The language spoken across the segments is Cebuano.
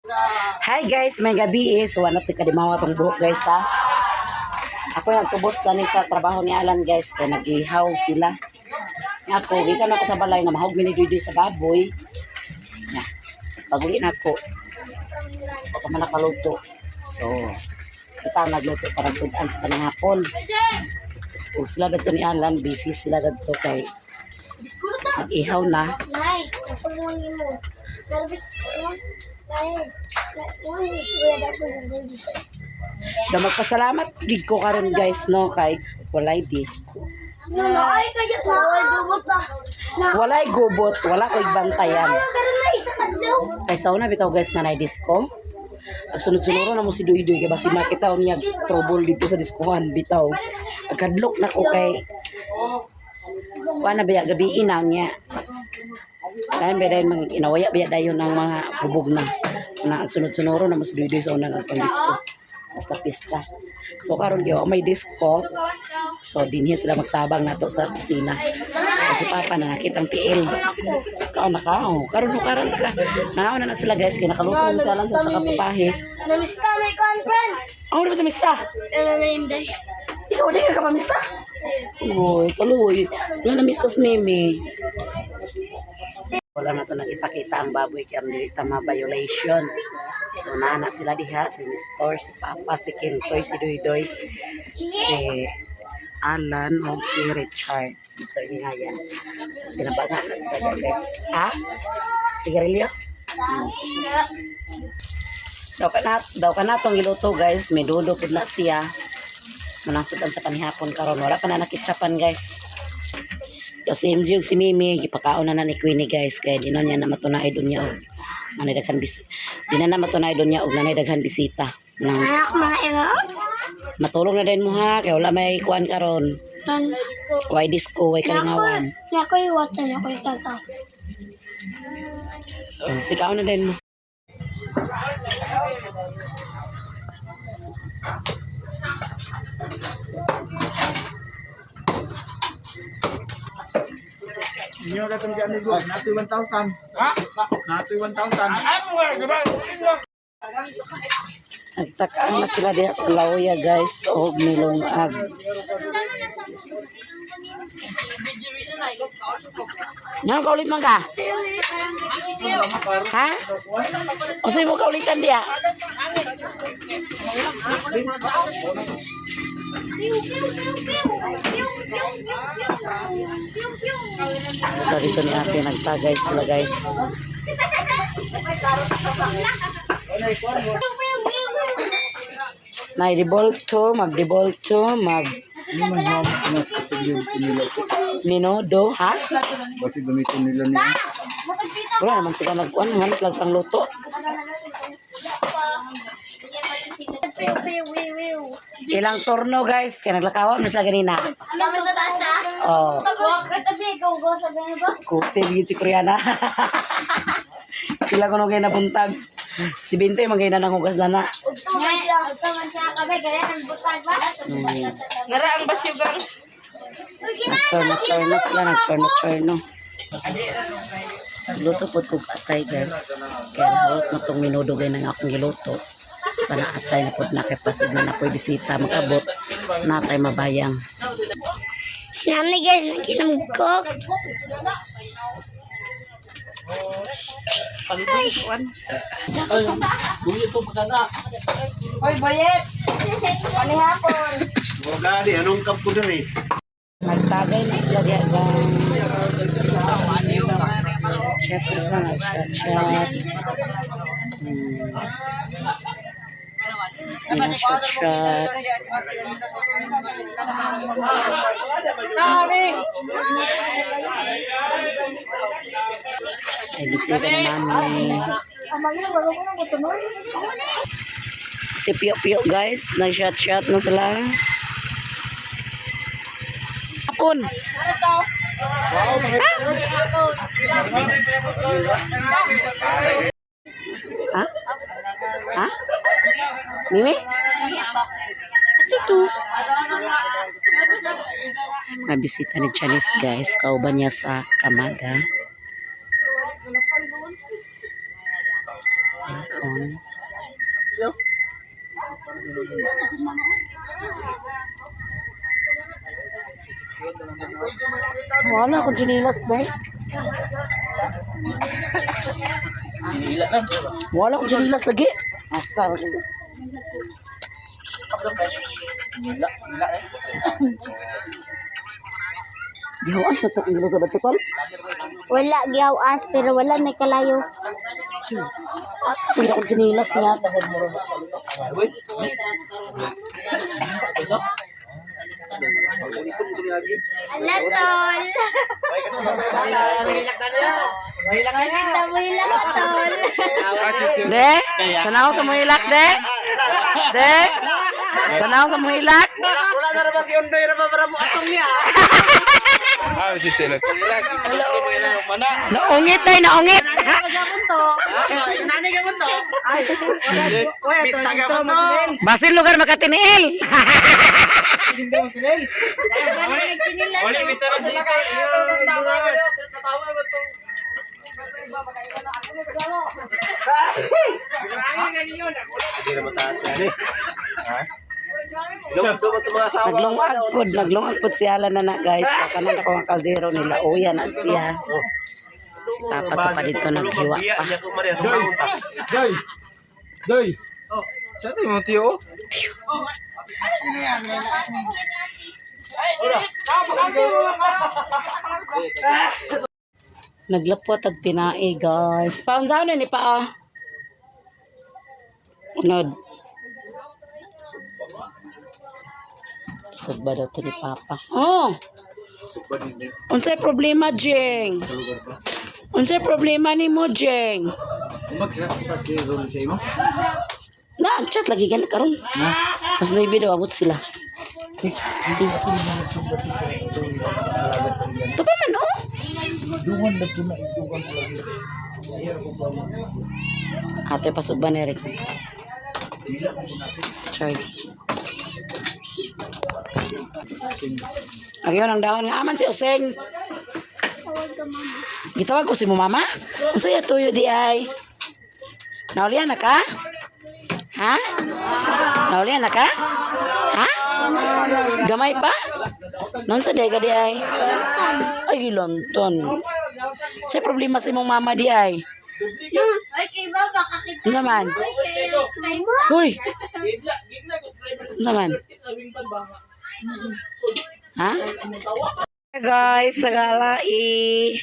Hi guys, may gabi eh. So ano to kadimawa tong buhok, guys, ha. Ako yung tubos na sa trabaho ni Alan, guys, kaya nagihaw sila. Nga ako, gikan ako sa balay na mahog mi ni Duy sa baboy. Na. Paguli na ako. Ako man nakaluto. So, kita nagluto para sudan sa panihapon. Ug sila dadto ni Alan, busy sila dadto kay nag-ihaw na. Nay, mo nimo. Nalbit mo. Nay, mo ni suya dapat ng baby. Da magpasalamat gid ko karon, guys, no, kay walay disco. No, no, ay kaya na ay dubot na. Na. Walay gubot, wala ko'y bantayan. Ay, karon na isa kadlaw. Kay sa una bitaw, guys, nga nay disco. Ang sunod-sunod na mo si Duy Duy kay basi makita niya trouble dito sa diskuhan bitaw. Agkadlok na ko kay kuan na biya gabi na niya. Dahil ba dahil mga inawaya biya dayon ang mga hubog na. Na ang sunod-sunod na mo si Duy Duy sa unang ang disco. Basta pista. So karon gyud may disco. So dinhi sila magtabang nato sa kusina. Kasi papa na nakita ang tiil. Kaon na ka. Oh. Karon no karon ka. Nangaon na na sila, guys, kay nakaluto na sila lang sa kapapahe. Namista may conference. Oh, di ba mista? Ano na hindi? Ikaw di ka pa mista? Uy, tuloy. Nga na mista sa mimi. Wala na to nang ipakita ang baboy kay ang dili ta ma violation. So naa na sila diha si Nestor, si Papa, si Kentoy, si Duy, si Alan o si Richard, si Mr. Hingayan. Tinabaga na sila diha, guys. Ha? Sigarilyo? Daw ka na tong giluto, guys. May dudo pud na siya. Manasudan sa panihapon karon. Wala pa na nakitsapan, guys. Daw si MG ug si Mimi gipakaon na na ni Queenie, guys, kay di na niya na matunay doon niya og nanay daghan bis di na na matunay doon niya og nanay daghan bisita. Nang Anak mga ero. matulog na din mo ha kay wala may kuan karon. Way disco, way kalingawan. Nako yung water, nako yung kakao. Oh, sikaw na din mo. Inyo na itong amigo. Natoy 1,000. Ha? Natoy 1,000. Nagtakaan na sila diha sa lauya, guys, og nilungag. Nga kaulit man ka? Ha? O sa'yo mo kaulitan diha? Piu, piu, piu, piu. Piu, piu, piu, piu. Piu, piu. Ito dito ni ate, nagtagay sila, guys. Piu, piu, piu, piu. Nay dibolto, magdibolto, mag minodo, ha? Basi gamitin nila niya. Wala naman sila nagkuan, man lang pang luto. Piu, piu, piu, piu. Ilang turno, guys, kay naglakaw na sila ganina. Oh, kutil gid si Koreana. Sila kuno kay nabuntag. Si Binte magay na nang hugas na na. Nara ang basyugang. Nagchorno chorno sila, nagchorno chorno. Luto po kog atay, guys. Kaya nahulot na tong minudo gay nang akong giluto. So panaatay na pod na kay pasig na nakoy bisita makabot natay mabayang. Si nanay, guys, nagkinamkok. Hoy, Boyet! Panihapon! Gani, anong kampo din eh? Nagtagay na sila diya, guys. Chat na sila, nag-chat chat. Chat chat. Ay, bisita ni mami. Si Pio Pio, guys, nag-chat chat na sila. Hapon. Ha? Ha? Mimi? Ito. Nabisita ni Janice, guys. Kauban niya sa Kamada. gihapon. Wala akong chinilas, bay. Wala akong chinilas lagi. Asa ba siya? Gihawas na to kung sa batikol. Wala gihawas pero wala may kalayo. Asa ko akong chinilas niya. Ala tol. Makita mo hilak tol. De, sanaw sa muhilak, de. De, sanaw sa muhilak. Wala na ra ba si Ondoy ra ba para mo atong niya? Ah, chiche lang. Naungit day, naungit. Nani ka mo to? Bista ka mo to? Basin lugar makatiniil. Naglungag pod, naglungag pod si Alan na na guys. Kanan ako ang kaldero nila. Uya na siya. Si Papa to pa dito naghiwa pa. Doy! Doy! Saan tayo mga tiyo? Naglapot ag tinae guys. Paunsaon na ni pa ah. Unod. Sugba daw to ni Papa. Oh. Unsay problema, Jeng? Unsay problema nimo, Jeng? Magsa sa chiro sa imo? Na, ang chat lagi gani karon. Mas naibi daw abot sila. Ito pa man, oh. Dungan na to na dugan lagi. Ate, pasugba ni Rick. Charge. Agyon ang dahon nga aman si Useng. Gitawag ko si mo mama. Unsa ya tuyo di ay? Naulian na ka? Ha? Naulian na ka? Ha? Gamay pa? Non sa ka di ay? Ay gilonton. Sa problema sa imong mama di ay? Ay kay baba kakita. Unsa man? Kay mo. Hoy. Unsa man? Ha? Guys, tagalai.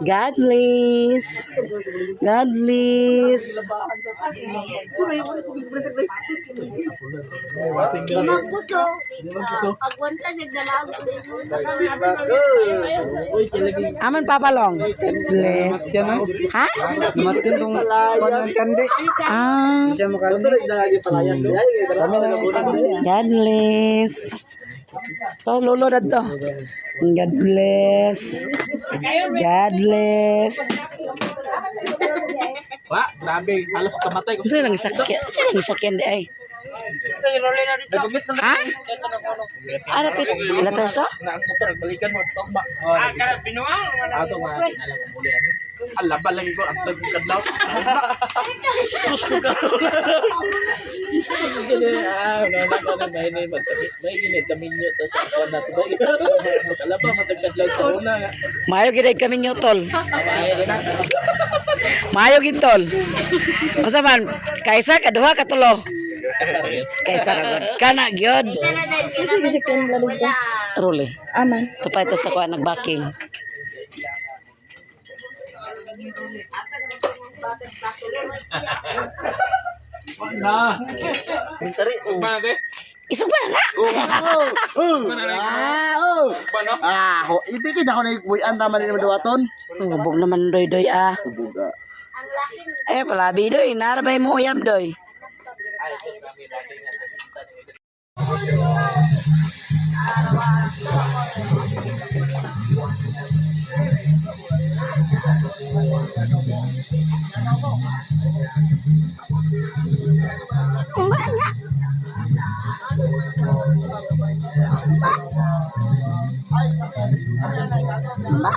God bless. God bless. Limang puso. Agwanta siya dalaw. Aman papalong. God bless. Ha? Namatin tong kuan kandi. Ah. Siya mo kandi. Kami na kandi. God bless. To, lolo na to. God bless. God bless. Wa, grabe, halos kamatay ko. Unsa lang isakyan? Unsa lang isakyan di ay? Nagumit na Ha? Ano pit? Letter so? na ang motor, balikan mo tong ba. Ah, kara binuang. Ato nga alam mo muli ani. Alaba lagi ko ang tag kadlaw. Sus ko ka. Ah, wala na ko na may may may gini kami nyo to sa kuan na to. Alaba matagkadlaw sa una. Maayo gid ay kami nyo, tol. Ay, gina. Maayo gid tol. Unsa man? Kaisa ka duha ka tulo. Kaisa ra gud. Kana gyud. Isa na dahil wala. Role. Aman. Tupay to sa kuan nagbacking. Na. Sugba na, te. Isugba na na. Ah, ho, hindi kid ako na anda man ni maduaton. Hubog naman doy doy ah. Buga. Eh palabi doy, narabay mo uyab doy. Ba nga. Ba.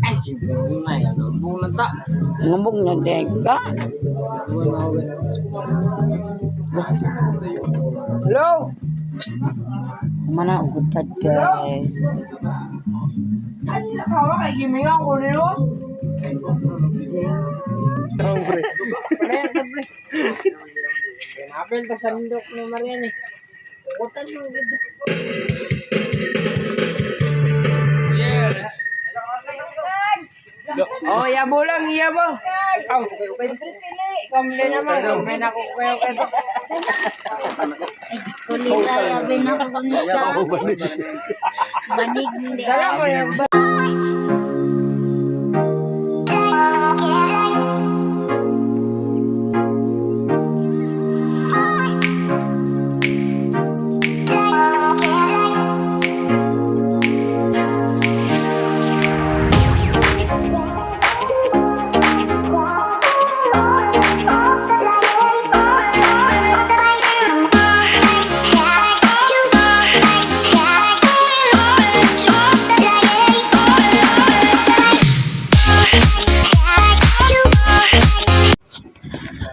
Ay, siguro na yan. Buong ta. Ngambog na deka. Hello? Mana og gutad, guys. Kawa kay gimingaw ko nilo. Apel ta sandok ni Marian eh. Kutan mo gid. Yes. Oh, yabo lang, yabo. Aw. Kamli naman, may nakukuha ka. Kulita, yabi na ko kami sa banig ni Dala mo yung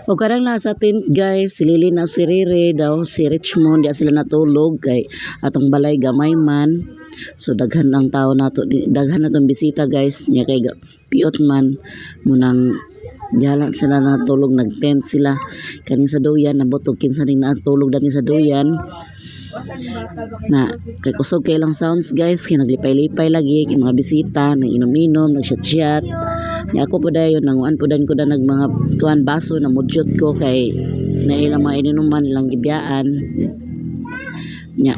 O karang nasa tent, guys, si Lily na si Rere daw, si Richmond, di sila natulog kay atong balay gamay man. So daghan ang tao nato, daghan natong bisita, guys, nya kay piot man munang jalan sila natulog, nag-tent sila kaning sa duyan, nabot og kinsa ning natulog dani sa duyan na kay kusog kay lang sounds, guys, kay naglipay-lipay lagi kay mga bisita nang inom-inom, nag-chat-chat. Nya ako po dayon nanguan po dan ko da nag mga tuan baso na mudyot ko kay na ilang mga ininuman ilang gibiyaan. Nya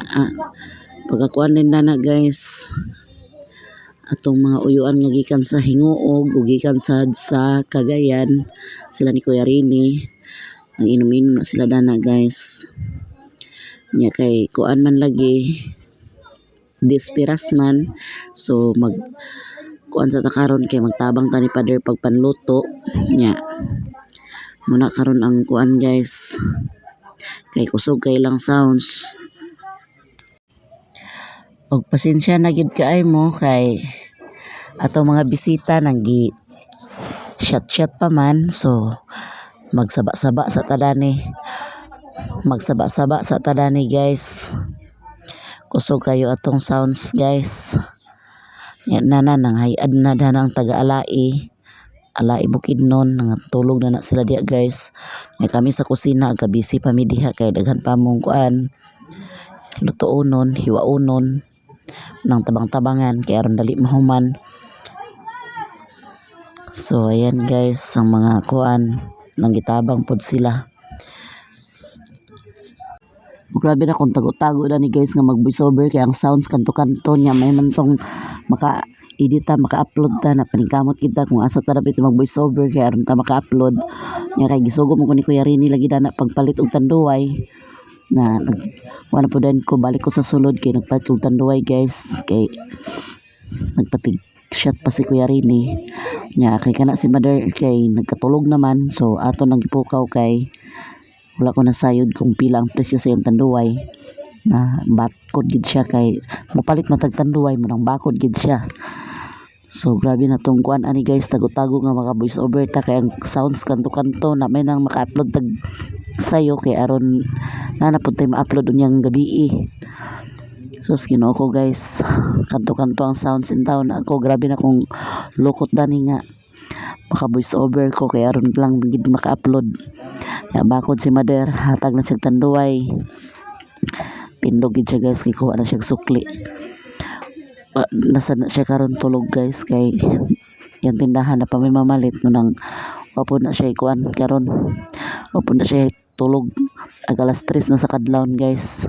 pagkakuan din na na, guys, atong mga uyuan nga gikan sa Hinguog ug gikan sa Cagayan, sila ni Kuya Rini, nang inom-inom na sila dana, guys. Nya kay kuan man lagi, dispiras man, so mag kuan sa ta karon kay magtabang ta ni Father pagpanluto. Nya muna karon ang kuan, guys, kay kusog kay lang sounds og pasensya na gid kaay mo kay atong mga bisita nang gi chat chat pa man, so magsaba-saba sa tadani, magsaba-saba sa tadani, guys. Kusog kayo atong sounds, guys. Yan na na nang hayad na dana ang taga-alai alai Bukidnon, nangatulog na na sila diya, guys. Nga kami sa kusina kabisi pa mi diha kay daghan pa mong kuan, lutuonon, hiwaonon nang tabang-tabangan kay aron dali mahuman. So ayan, guys, ang mga kuan nang gitabang pod sila. Grabe na kung tago-tago na ni, guys, nga mag voiceover kay ang sounds kanto-kanto niya may man tong maka edit ta, maka-upload ta na paningkamot kita kung asa ta dapat mag voiceover kay aron ta maka-upload. Nya kay gisugo mo ko ni Kuya Rini lagi na pagpalit og tanduay na nag wala po din ko, balik ko sa sulod kay nagpalit og tanduay, guys, kay nagpatig shot pa si Kuya Rini. Nya kay kana si mother kay nagkatulog naman, so ato nang gipukaw kay wala ko nasayod kung pila ang presyo sa iyang tanduay na bakod gid siya kay mopalit matag tanduay mo nang bakod gid siya. So grabe na tong kuan ani, guys, tago-tago nga maka voice over ta kay ang sounds kanto-kanto na may nang maka-upload tag sayo kay aron na napud tay ma-upload unyang gabi eh. Sus, Ginoo ko, guys, kanto-kanto ang sounds in town ako. Grabe na kung lukot dani nga maka voice over ko kay aron lang gid maka-upload. Ya bakod si mother, hatag na siya tanduay. Tindog gid siya, guys, kay kuha na siya sukli. Nasa na siya karon tulog, guys, kay yang tindahan na pa may mamalit mo nang wapo na siya ikuan karon, wapo na siya tulog ag alas 3 na sa kadlawon, guys.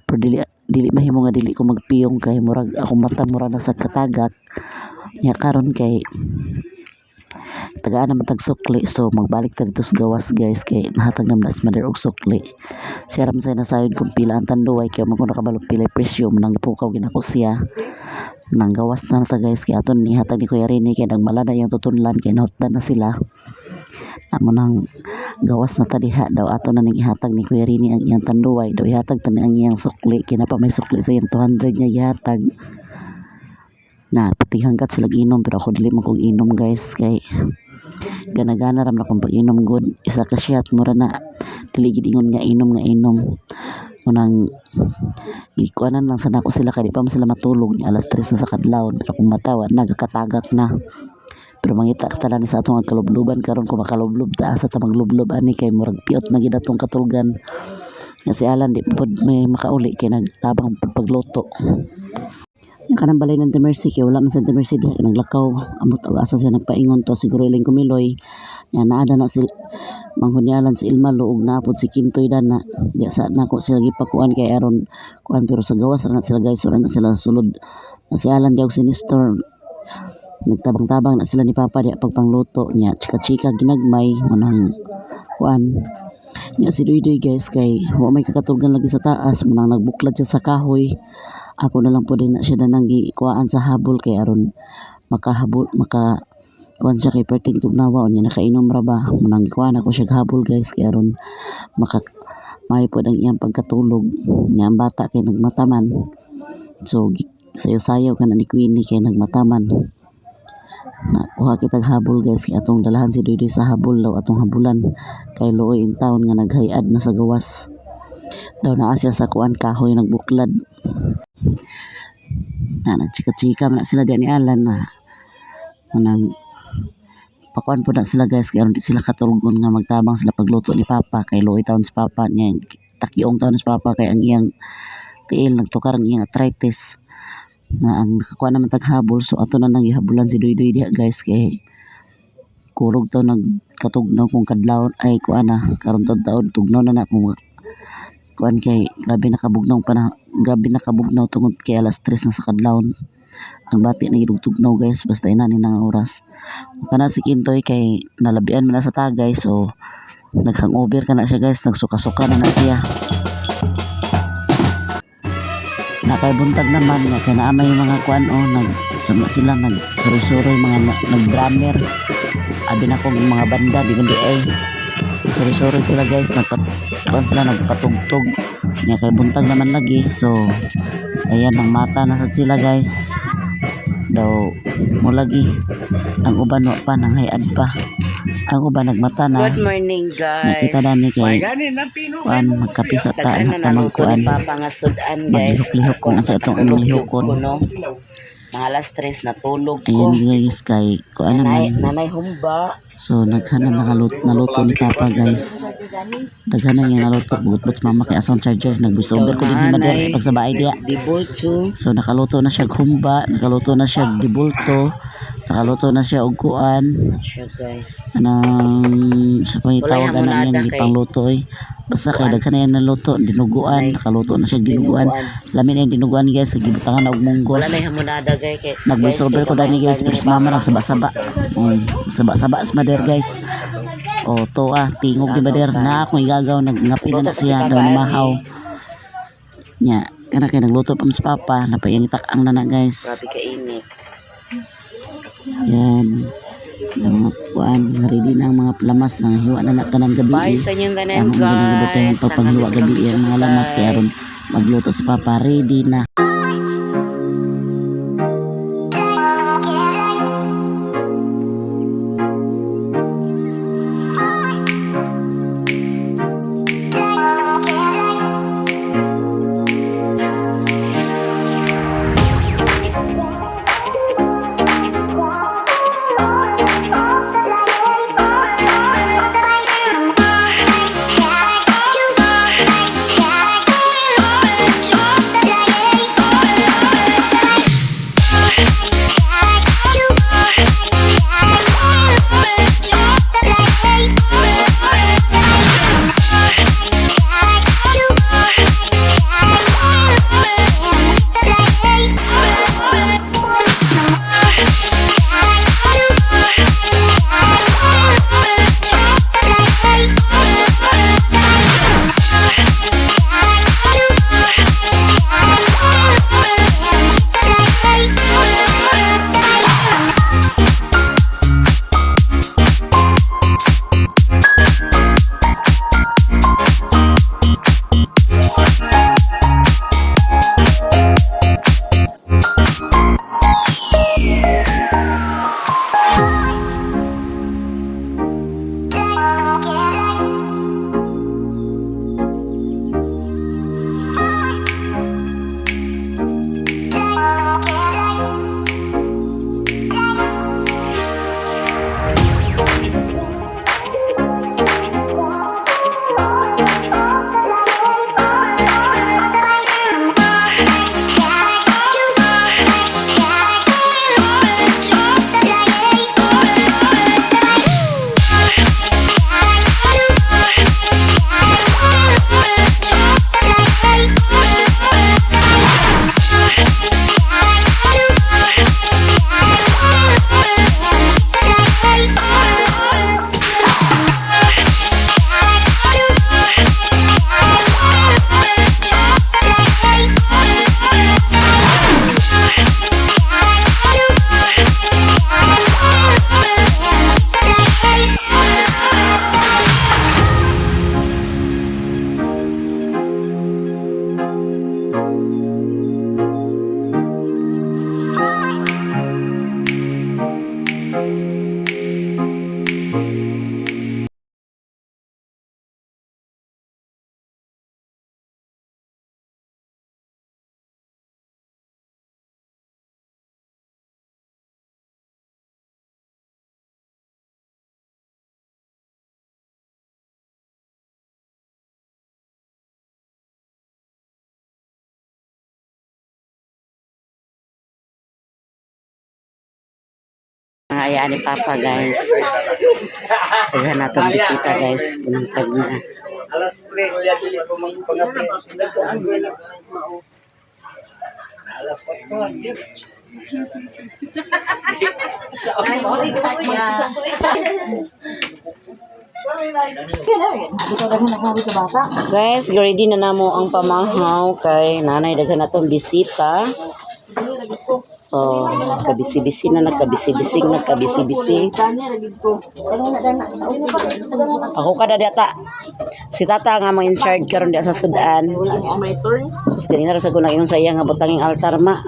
Pero dili dili mahimo nga dili ko magpiyong kay murag akong mata mura na sa katagak. Nya karon kay tagaan naman tag sukli, so magbalik ta dito sa gawas, guys, kay nahatag naman na si mother og sukli. Siya ra man say nasayod kung pila ang tanduay kay man ko nakabalo pila presyo mo nang gipukaw ginako siya. Nang gawas na ta, guys, kay aton nihatag ni Kuya Rene kay nagmala na iyang tutunlan kay nahutdan na sila. Amo nang gawas na ta diha, daw ato na ning ihatag ni Kuya Rini ang iyang tanduay, daw ihatag ta ni ang iyang sukli, kina pa may sukli sa iyang 200 niya gihatag. Na pati hanggat sila inom, pero ako dili man kog inom, guys, kay gana-gana ra man akong pag-inom gud, isa ka shot mura na, dili gid ingon nga inom nga inom. Munang gikuanan lang sa nako sila kay di pa man sila matulog ni alas 3 na sa kadlawon, pero kung matawa nagakatagak na. Pero mangita ta ni sa atong kalubluban karon kung makalublob ta, asa ta maglublob ani kay murag piot na gid atong katulgan. Nga si Alan di pod may makauli kay nagtabang pud pagluto. Yung kanang balay ng Mercy kay wala man sa Mercy diha kay naglakaw, amot og asa siya nagpaingon to, siguro iling kumiloy nga naada na si manghunyalan si Ilma ug napod si Kintoy dana diya sa nako sila gipakuan kay aron kuan, pero sa gawas ra na sila, guys, wala na sila sulod na. Si Alan diya og si Nestor nagtabang-tabang na sila ni Papa diya pagpangluto niya, chika-chika ginagmay. Munang kuan nya si Duyduy, guys, kay wa may kakatulgan lagi sa taas, munang nagbuklad siya sa kahoy. Ako na lang po din na siya danang gikuhaan sa habol kay aron makahabol, maka kuan siya kay perting tugnawa unya nakainom ra ba. Munang gikuhaan ako siya habol, guys, kay aron maka maayo pod ang iyang pagkatulog. Nya ang bata kay nagmataman, so sayo-sayo ka na ni Queenie kay nagmataman na. Kuha kitag habol, guys, kay atong dalahan si Duyduy sa habol, daw atong habulan kay luoy in town nga naghayad na sa gawas. Daw naa siya sa kuan, kahoy, nagbuklad na. Nagchika-chika man na sila diyan ni Alan na. Munang pakuan po na sila, guys, kay aron di sila katulgon nga magtabang sila pagluto ni Papa kay luoy taon si Papa niya, takyong taon si Papa kay ang iyang tiil nagtukar ang iyang arthritis na. Ang nakakuha naman tag habol, so ato na nang gihabulan si Duyduy diha, guys, kay kurog taw nagkatugnaw kung kadlaw ay kuan na karon taon taon tugnaw na na kung kuan kay grabe nakabugnaw pa na, grabe nakabugnaw tungod kay alas 3 na sa kadlawon. Ang bati na gid tugnaw, guys, basta inani na nga oras. Kana si Kintoy kay nalabian man na sa tagay, so naghangover ka na siya, guys, nagsuka-suka na na siya. Nakay buntag naman nga kay naa may mga kuan o nag suma sila, nagsuroy-suroy mga nag-drummer, abi na kong mga banda di man di ay suroy-suroy sila, guys, nagpat kuan sila, nagpatugtog. Nga kay buntag naman lagi, so ayan ang mata na sad sila, guys. Daw mo lagi ang uban wa pa nang hayad pa, ang uban nagmata na. Good morning, guys. Nakita na ni kay kuan magkape sa ta Daghan na na ta naluto magkuan ni Papa nga sudan, guys. maglihok-lihok kung unsa itong imong lihokon. Ko, no? Mga alas 3 natulog ko. Ayan, guys, kay kuan Nanay, naman. nanay humba. So naghanan naluto ni Papa, guys. Daghan na yung naluto, bugot-bugot mama kay asang charger, nag-voice over ko din ni Mader pag sa bahay diya. Dibulto. So nakaluto na siya og humba, nakaluto na siya og dibulto, nakaluto na siya og kuan, Siya, guys. anang sa pangitawag Walay ana hamonada niyang kay- gipangluto eh. Basta kay daghan na yan naluto, dinuguan, Nice. nakaluto na siya og dinuguan. Lami na yung dinuguan, guys, gibutangan na og munggos. Wala na hamonada, guys. Kay, Nag-voice over ko dani, guys, pero si mama nagsaba-saba. Saba-saba si Mader, guys. O to ah, tingog ni Mader na akong igagaw, nagngapin na na siya daw namahaw. Nya, kana kay nagluto pa mas papa, napayang tak-ang na na, guys. Grabe ka init. Yan. Ang mga kuan, ready na ang mga lamas na hiwa na na tanan gabi. Bye sa inyong tanan, Ang mga guys. pagpanghiwa gabi ang mga lamas kay aron magluto si papa, ready na. Mga ayaan ni Papa, guys. Daghan na tong bisita, guys. Buntag na. Alas 3 dia dili ko pangapit. Alas 4 anjir. Guys, ready na namo ang pamahaw kay nanay, daghan na tong bisita. So, nagkabisi-bisi na, nagkabisi-bisi, nagkabisi-bisi. Ako kada data. Si tata nga mo in charge karon diya sa sudan. Sus, ganina ra sa kunang ingon sa iya nga butanging altar ma.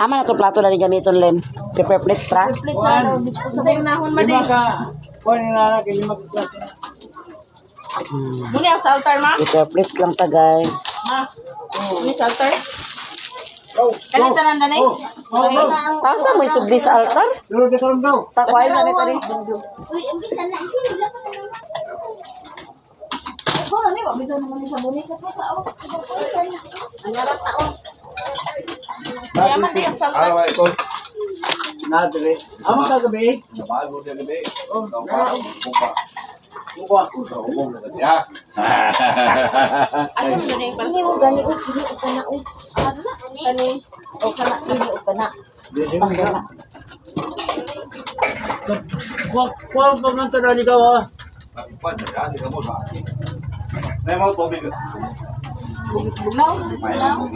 Ama na to plato na ni gamiton, Len. Prepare plates ra. Lima ka. Kuan ni nana kay lima ka klase. Muna ang sa altar, ma? Prepare plates lang ta, guys. Muna sa altar? Kani tanan danay? Tasa mo isubli sa altar? Duro de karon daw. Takway sa ni tani. Uy, ang bisa na. Sige, wala pa na. Yaman di ang sa altar. Ah, wait, ko. Na dire. Amo ka gabi? Bago dia gabi. Buka. Buka. Buka. Ya. Asa mo na yung Ini mo gani o kini o kana o. Kani. O kana ini o kana. Kuha kuha pa man tanan ikaw ha. May mau tubig. Bugnaw. May mau.